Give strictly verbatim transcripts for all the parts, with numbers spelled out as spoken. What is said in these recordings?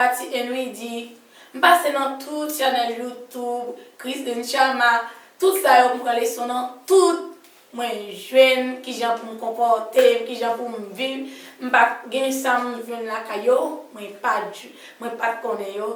Pati Henry di, m pase nan tout chanèl YouTube, Christine Chama, tout sa yo m pran leson nan tout. Mwen jwenn kijan pou m konpòte m, kijan pou m viv. M pa t gen sa m jwenn lakay yo, mwen pa t, mwen pa t konnen yo.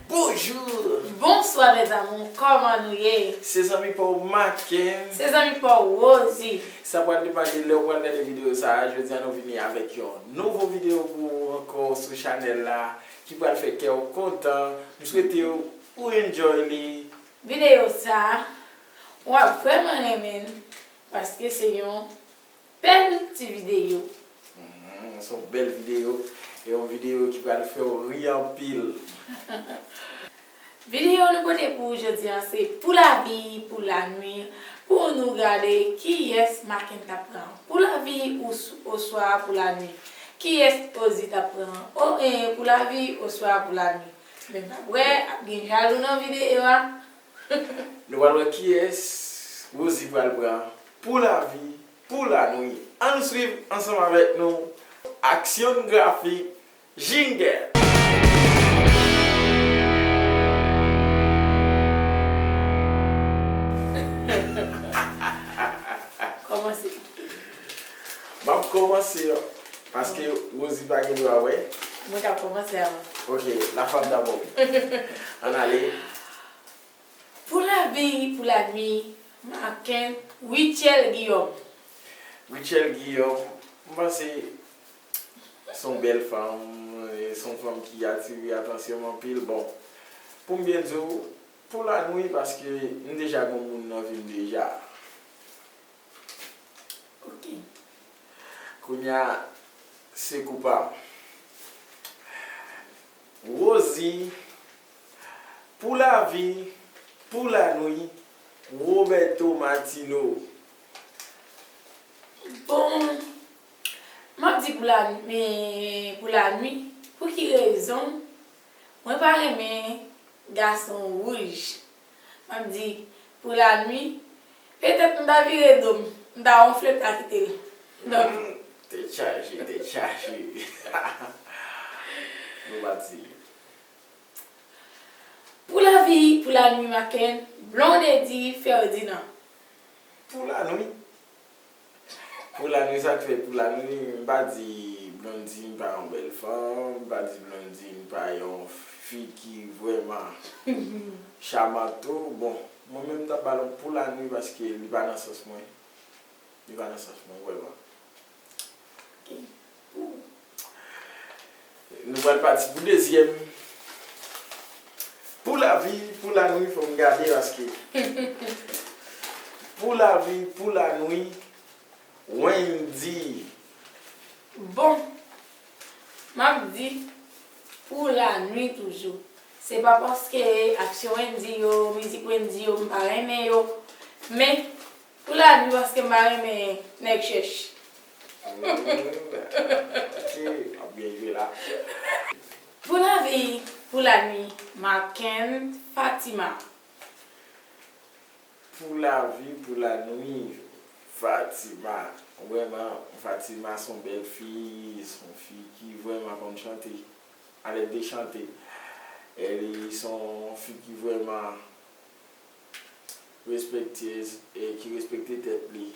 Bonjou! Bonswa, mes amours, kòman nou ye? Se zanmi pa w Maken. Se zanmi pa w Rosie. Sa pral depann de lè w pral gade videyo sa a. Jodi a nou vini avèk yon nouvo videyo pou ou ankò sou chanèl la, ki pral fè kè w kontan. M swete w enjoy li. Videyo sa a, w ap vrèman renmen l, paske se yon bèl ti videyo. Mhm, se yon bèl videyo, e yon videyo ki pral fè w ri anpil. Videyo nou pote pou ou jodi a se pou lavi, pou lanwi, pou nou gade kiyès Maken t ap pran. Pou lavi ou s-, oswa pou lanwi. Kiyès Rosie t ap pran? O, e, pou lavi oswa pou lanwi. Men m ap wè, ap gen jalou nan videyo a. Nou pral wè kiyès Rosie pral pran pou lavi, pou lanwi. Ann swiv ansanm avèk nou. Aksyon grafik, jingle. Kòmanse. M ap kòmanse, paske Rosie pa gen dwa wè. Mwen k ap kòmanse avan. Ok, la femme d'abord. Ann ale. Pou lavi, pou lanwi, Maken, Rutshelle Guillaume. Rutshelle Guillaume, m panse se yon bèl fanm, e se yon fanm ki atire atansyon m anpil. Bon, pou m byen di w, pou lanwi, paske m deja gen yon moun nan vi m deja. Ok. Kounye a, se kou pa m. Rosie, pou lavi, pou lanwi, Roberto Martino. Bon, m ap di pou la, men pou lanwi, pou ki rezon? Mwen pa renmen gason wouj. M ap di, pou lanwi, petèt m ta vire do m, m ta wonfle, m ta kite l. Donk, hmm, tèt chaje, tèt chaje. Nou pati. Pou lavi, pou lanwi, Maken, Blondedy Ferdinand. Pou lanwi? Pou lanwi, sa k fè pou lanwi, m pa di Blondedy pa yon bèl fanm, m pa di Blondedy pa yon fi ki vrèman chamant tou. Bon, mwen menm, m t ap ba l yon pou lanwi paske li pa nan sans mwen. Li pa nan sans mwen, vrèman. Ok. Nou pral pati pou dezyèm. Pou lavi, pou lanwi, fò m gade paske. Pou lavi, pou lanwi, Wendy. Bon, m ap di pou lanwi toujou. Se pa paske aksyon Wendy yo, mizik Wendy yo, m pa renmen yo. Men, pou lanwi, paske m pa renmen nèg chèch. Hmm, ok, w ap byen jwe la. Pou lavi, pou lanwi, Maken, Fatima. Pou lavi, pou lanwi, Fatima. Vrèman, Fatima se yon bèl fi, se yon fi ki vrèman konn chante. Alèz de chante. E li se yon fi ki vrèman respekte, e ki respekte tèt li.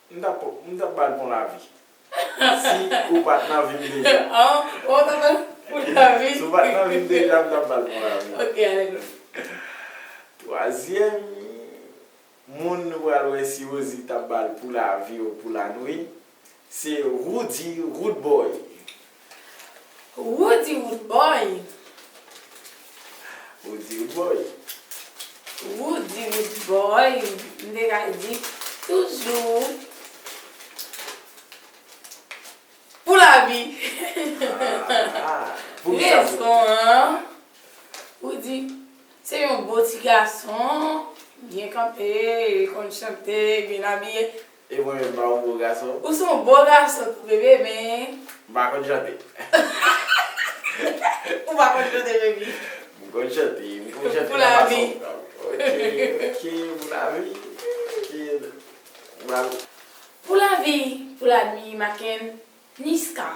M t ap, m t ap ba l bon lavi. Si ou pa t nan vi m deja. Ah, ou t ap ba l pou lavi. Si ou pa t nan vi m deja, m t ap ba l bon lavi. Ok, ale nou. Twazyèm moun nou pral wè si Rosie t ap ba l pou lavi ou pou lanwi. Se Roody Roodboy. Roody Roodboy. Roody Roodboy. Roody Roodboy. M te ka di toujou pou lavi. Ah, pou ki sa? Rezon an, Roody, se yon bo ti gason, byen kanpe, li konn chante, byen abiye. E mwen menm, m pa yon bo gason? Ou se yon bo gason tou, bebe, men. M pa konn chante. Ou pa konn chante, baby? M Konn chante, m konn chante. Pou lavi. Ok, ok, pou lavi. Ok. Pou lavi, pou lanwi, Maken, Niska.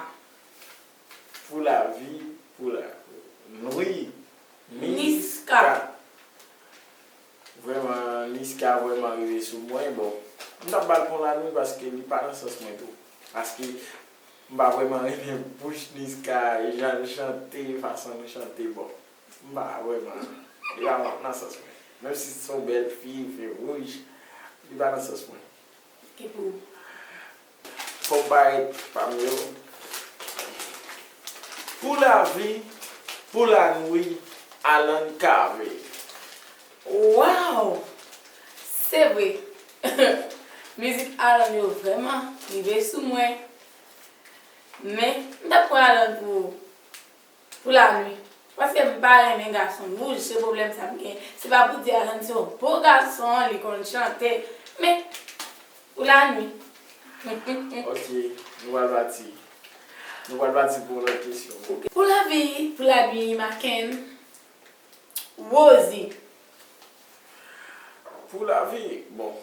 Pou lavi, pou lanwi, Niska. Vrèman, Niska vrèman rive sou mwen. Bon, m t ap ba l pou lanwi paske li pa nan sans mwen tou. Paske m pa vrèman renmen bouch Niska, jan l chante, fason l chante. Bon, m pa vrèman, li pa nan sans mwen. Menm si se yon bèl fi, fi wouj, li pa nan sans mwen. Ki pou ou? Fò m parèt pami yo. Pou lavi, pou lanwi, Alan Cavé. Wow! Se vre. Mizik Alan yo vrèman rive sou mwen. Men, m t ap pran Alan pou, pou lanwi. Paske m pa renmen gason wouj, se pwoblèm sa m gen. Se pa pou di Alan se yon bon gason, li konn chante. Men, pou lanwi. Ok, nou pral pati. Nou pral pati pou yon lòt kesyon. Pou lavi, pou lanwi, Maken, Rosie. Pou lavi, bon,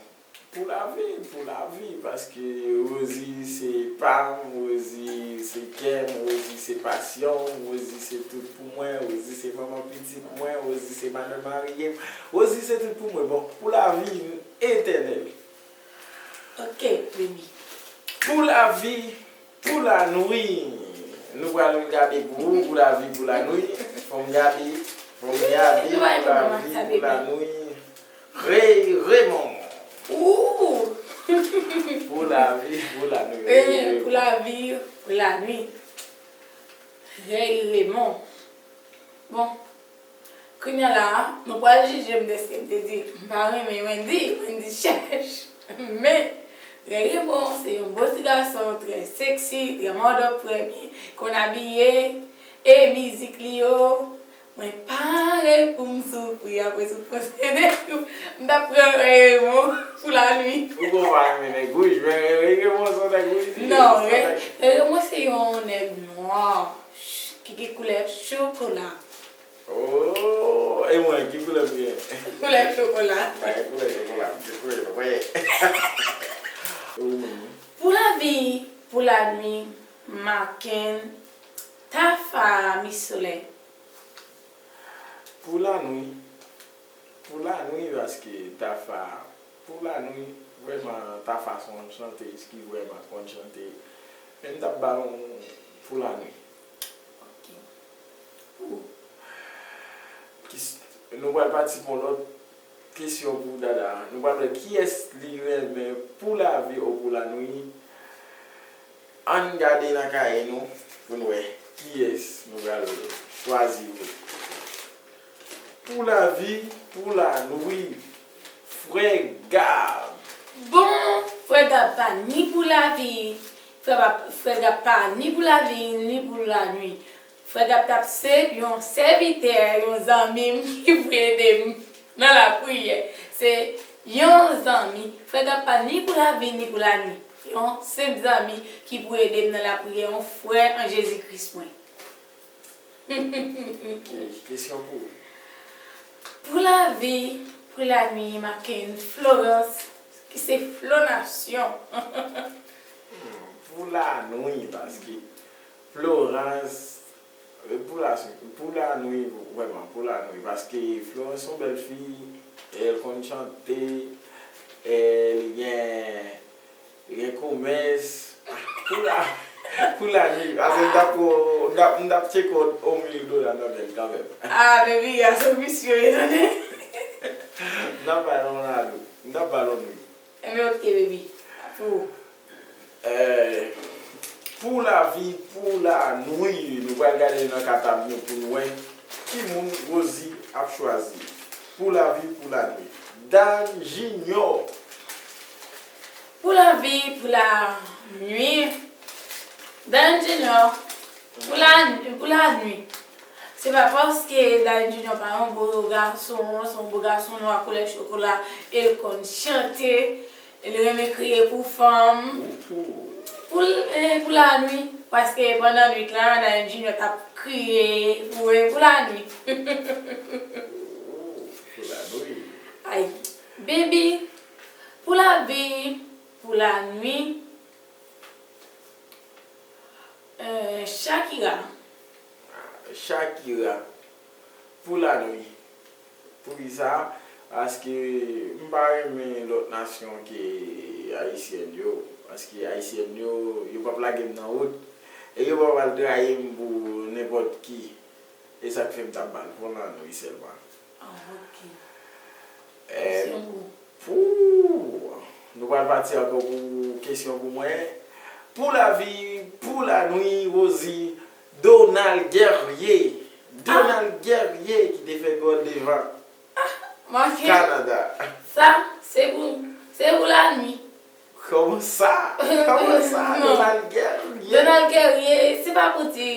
pou lavi, pou lavi, paske Rosie se pa m, Rosie se kè m, Rosie se pasyon m, Rosie se tout pou mwen, Rosie se manman pitit mwen, Rosie se madanm marye m, Rosie se tout pou mwen. Bon, pou lavi etènèl. Ok, baby. Pou lavi, pou lanwi. Nou pral gade pou, pou lavi, pou lanwi. Fò m gade, fò m gade, pou lavi, pou lanwi. Ray Raymond. Ooh! Pou lavi, pou lanwi. Eh, pou lavi, pou lanwi. Ray Raymond. Bon. Kounye a la, nou pral jije m dèske m te di m pa renmen Wendy, Wendy chèch. Men, Ray Raymond se yon bo ti gason, trè seksi, trè mòdòp, trè byen konn abiye, e mizik li yo, mwen pare pou m soufri apre sou posede. M t ap pran Ray Raymond pou lanwi. Ou konn pa renmen nèg wouj, men Ray Raymond se yon nèg wouj. Non, Ray Raymond se yon nèg nwa, ki gen koulè chokola. Oh, e mwen, ki koulè m gen? Koulè chokola. Mwen, koulè chokola, m gen koulè chokola. Ou menm? Pou lavi, pou lanwi, Maken, Tafa, Miss Soleil. Pou lanwi, pou lanwi, paske Tafa, pou lanwi, vrèman, Tafa se yon chantèz ki vrèman konn chante. Men m t ap ba l yon pou lanwi. Ok. Pou ou? Kis-, nou pral pati pou yon lòt kesyon pou Dada. Nou pral wè kiyès li renmen pou lavi ou pou lanwi. Ann gade nan kaye nou pou n wè kiyès nou pral chwazi pou, pou lavi, pou lanwi, frè Gab. Bon, frè Gab pa ni pou lavi, frè pa, frè Gab pa ni pou lavi, ni pou lanwi. Frè Gab t ap se yon sèvitè, yon zanmi m ki pou ede m nan lapriyè. Se yon zanmi. Frè Gab pa ni pou lavi, ni pou lanwi. Yon senp zanmi ki pou ede m nan lapriyè, yon frè an Jezi Kris mwen. Ok, kesyon pou ou. Pou lavi, pou lanwi, Maken, Florence, ki se Flo Nasyon. Hmm, pou lanwi, paske Florence, e pou la, pou lanwi, vrèman, pou lanwi, paske Florence se yon bèl fi, e l konn chante, e li gen, li gen komès. Pou la, pou lanwi, paske m t ap, m t ap, m t ap tcheke yon mil dola nan men l kanmenm. Ah, baby, a sou misyon, tande. M t ap ba l yon lanwi, m t ap ba l yon lanwi. Enben, ok, baby. Pou ou? Eh, pou lavi, pou lanwi, nou pral gade nan katab nou pou n wè ki moun Rosie ap chwazi. Pou lavi, pou lanwi. Dan Junior. Pou lavi, pou lanwi. Dan Junior, pou la, pou lanwi. Se pa paske Dany Junior pa yon bo gason, se yon bo gason nwa koulè chokola, e l konn chante, e l renmen kriye pou fanm. Pou, e, pou lanwi, Paske pandan nwit la, Dany Junior t ap kriye pou, pou lanwi. Pou lanwi. Ay, baby, pou lavi, pou lanwi, euh, Shakira. Shakira. Pou lanwi. Poukisa? Paske m pa renmen lòt nasyon ke ayisyèn yo. Paske ayisyèn yo, yo p ap lage m nan wout. E yo p ap al trayi m pou nenpòt ki. E sa k fè m t ap ba l pou lanwi sèlman. Ah, ok. Eh, Kesyon pou. Pou nou pral pati ankò pou kesyon pou mwen. Pou lavi, pou lanwi, Rosie, Donald Guerrier. Donald Guerrier ki te fè gòl devan Manke. Kanada. Sa, se pou, se pou lanwi. Kòman sa? Kòman sa? Non. Donald Guerrier. Donald Guerrier, se pa pou di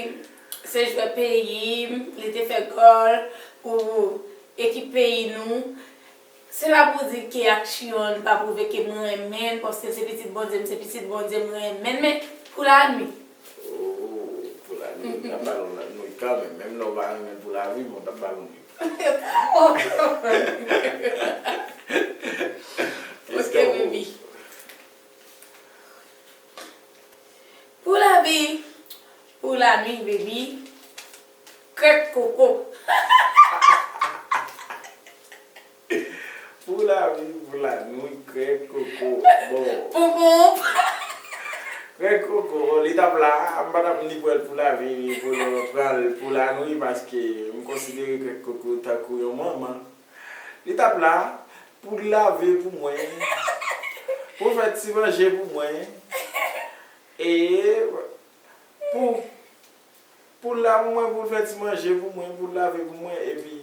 se jwè peyi m, li te fè gòl pou ekip peyi nou. Se pa pou di ke aksyon pa pwouve ke mwen renmen l, paske se pitit Bondye, m se pitit Bondye, m renmen l, men pou lanwi. Oh, pou lanwi, m t ap ba l yon lanwi kanmenm. Menm lè w pa renmen l pou lavi, men w t ap ba l yon lanwi. Ok, baby. Pou lavi, pou lanwi, baby. Krèk koko. Pou lavi, pou lanwi, krèk koko. Bon. Poupou. Krèk koko, bon, li t ap la, m pa t ap ni pran l pou lavi, ni pou l pran l pou lanwi, paske m konsidere krèk koko tankou yon manman. Li t ap la pou l lave pou mwen, pou l fè ti manje pou mwen, e pou, pou l la pou mwen, pou l fè ti manje pou mwen, pou l lave pou mwen, epi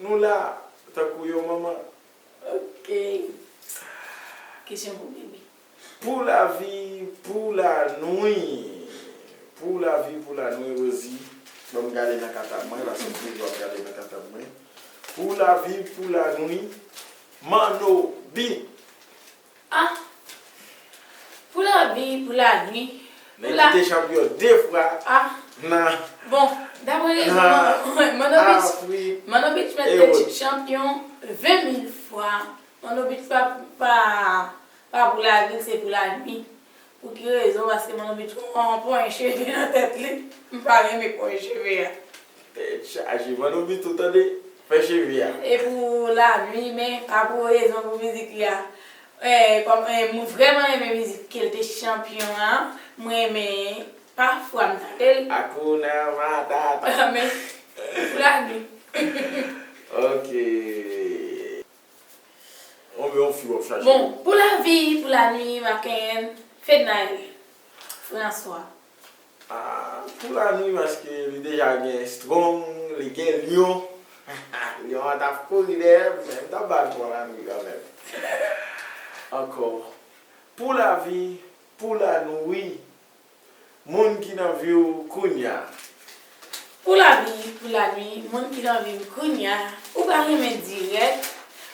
nou la tankou yon manman. Ok. Kesyon pou baby. Pou lavi, pou lanwi. Pou lavi, pou lanwi, Rosie. Ban m gade nan katab mwen, paske m toujou ap gade nan katab mwen. Pou lavi, pou lanwi, Manno Beat. Ah! Pou lavi, pou lanwi. Nèg ki te chanpyon de fwa Ah! nan Bon, daprè rezon, Manno Beat, Afrik. Manno Beat mèt te chanpyon ven mil fwa. Manno Beat pa, pa, pa pou lavi, se pou lanwi. Pou ki rezon? Paske Manno Beat gon pwen cheve nan tèt li. M pa renmen pwen cheve a. Tèt chaje, Manno Beat ou tande? Fè cheve a. E pou lanwi, men pa pou rezon pou mizik li a. Eh, kòm, eh, mwen vrèman renmen mizik ke l te chanpyon an. Mwen renmen pafwa m tande l. Hakuna Matata. Men pou lanwi. Ok. Ou men yon fi w ap chache. Bon, pou lavi, pou lanwi, Makenn, Fednaelle François. Ah, pou lanwi, paske li deja gen strong, li gen lyon. Lyon an t ap kouri dèyè m, men m t ap ba l pou lanwi kanmenm. Ankò. Pou lavi, pou lanwi. Moun ki nan vi w kounya. Pou lavi, pou lanwi, moun ki nan vi m kounya, ou pa renmen dirèk.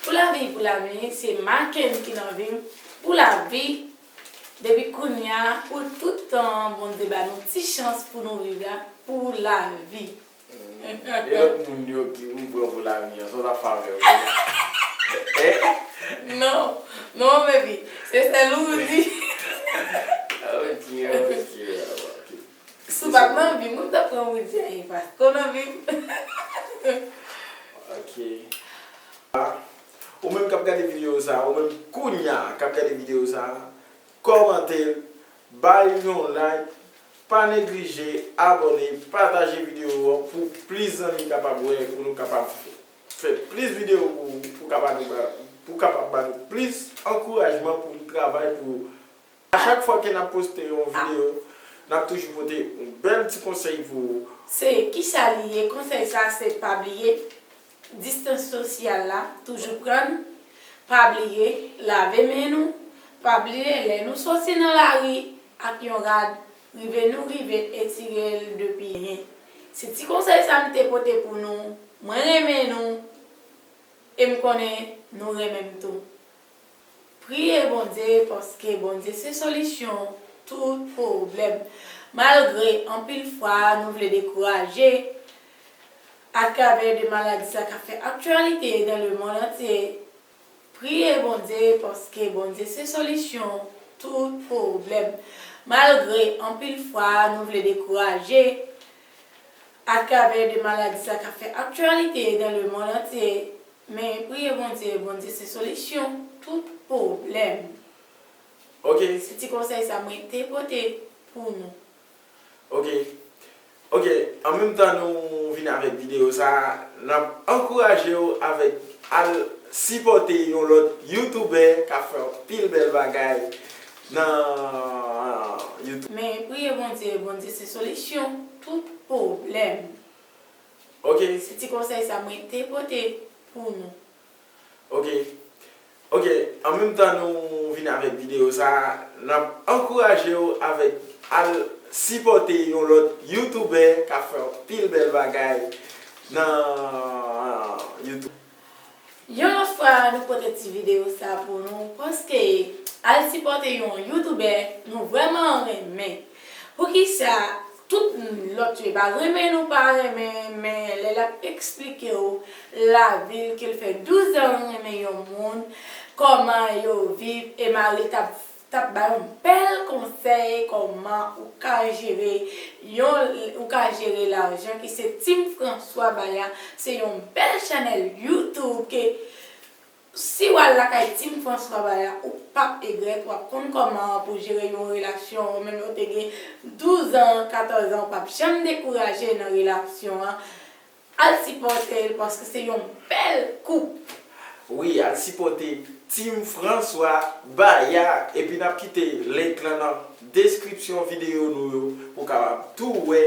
Pou lavi, pou lanwi, se Makenn ki nan vi m. Pou lavi, depi kounya, pou tout tan Bondye ba nou ti chans pou nou viv la, pou lavi. E lòt moun yo ki ou pran pou lanwi an, sa w t ap fè avè yo? Eh? Non, non, baby. Se sèl ou di. Ok, ok, ok. Si w pa t nan vi m, mwen m t ap pran Rosie a, e paske w nan vi m. Ok. Ah, ou menm k ap gade videyo sa, ou menm kounya k ap gade videyo sa, kòmante l, ba l yon like, pa neglije abòne, pataje videyo an pou plis zanmi kapab wè, pou nou kapab fè plis videyo pou, pou kapab, pou kapab ba nou plis ankourajman pou nou travay pou a chak fwa ke n ap poste yon videyo, n ap toujou pote yon bèl ti konsèy pou ou. Se kisa li ye? Konsèy sa se pa bliye distans sosyal la, toujou pran n, pa bliye lave men nou, pa bliye lè nou soti nan lari ak yon rad, rive nou rive etire l depi. Se ti konsèy sa m te pote pou nou. Mwen renmen nou e m konnen nou renmen m tou. Priye Bondye, paske Bondye se solisyon tout pwoblèm. Malgre anpil fwa nou vle dekouraje atravè de maladi sa k ap fè aktyalite dans le monde entier, priye Bondye paske Bondye se solisyon tout pwoblèm. Malgre anpil fwa nou vle dekouraje atravè de maladi sa k ap fè aktyalite dans le monde entier, men priye Bondye, Bondye se solisyon tout pwoblèm. Ok, Se ti konsèy sa mwen te pote pou nou. ok, ok. An menm tan nou vin avèk videyo sa, n ap ankouraje w avèk al sipòte yon lòt YouTuber k ap fè anpil bèl bagay nan YouTube. Men priye Bondye, Bondye se solisyon tout pwoblèm. Ok, Se ti konsèy sa mwen te pote pou nou. ok, ok. An menm tan nou vin avèk videyo sa, n ap ankouraje w avèk al sipòte yon lòt YouTuber k ap fè anpil bèl bagay nan YouTube. Yon lòt fwa nou pote ti videyo sa pou nou paske al sipòte yon YouTuber nou vrèman renmen. Poukisa tout lòt yo pa renmen nou pa renmen men lè l ap eksplike w lavi l ke l fè douz an renmen yon moun, kòman yo viv e Marie t ap t ap bay yon bèl konsèy kòman ou ka jere yon ou ka jere lajan ki se Team François Baya. Se yon bèl chanèl YouTube ke si w al lakay Team François Baya ou p ap egrèt, w ap konn kòman pou jere yon relasyon ou menm ou te gen douz an, katòz an ou p ap janm dekouraje nan relasyon an. Al sipòte l paske se yon bèl koup. Wi, al sipòte Team François Baya epi n ap kite link lan nan deskripsyon videyo nou yo pou w kapab tou wè.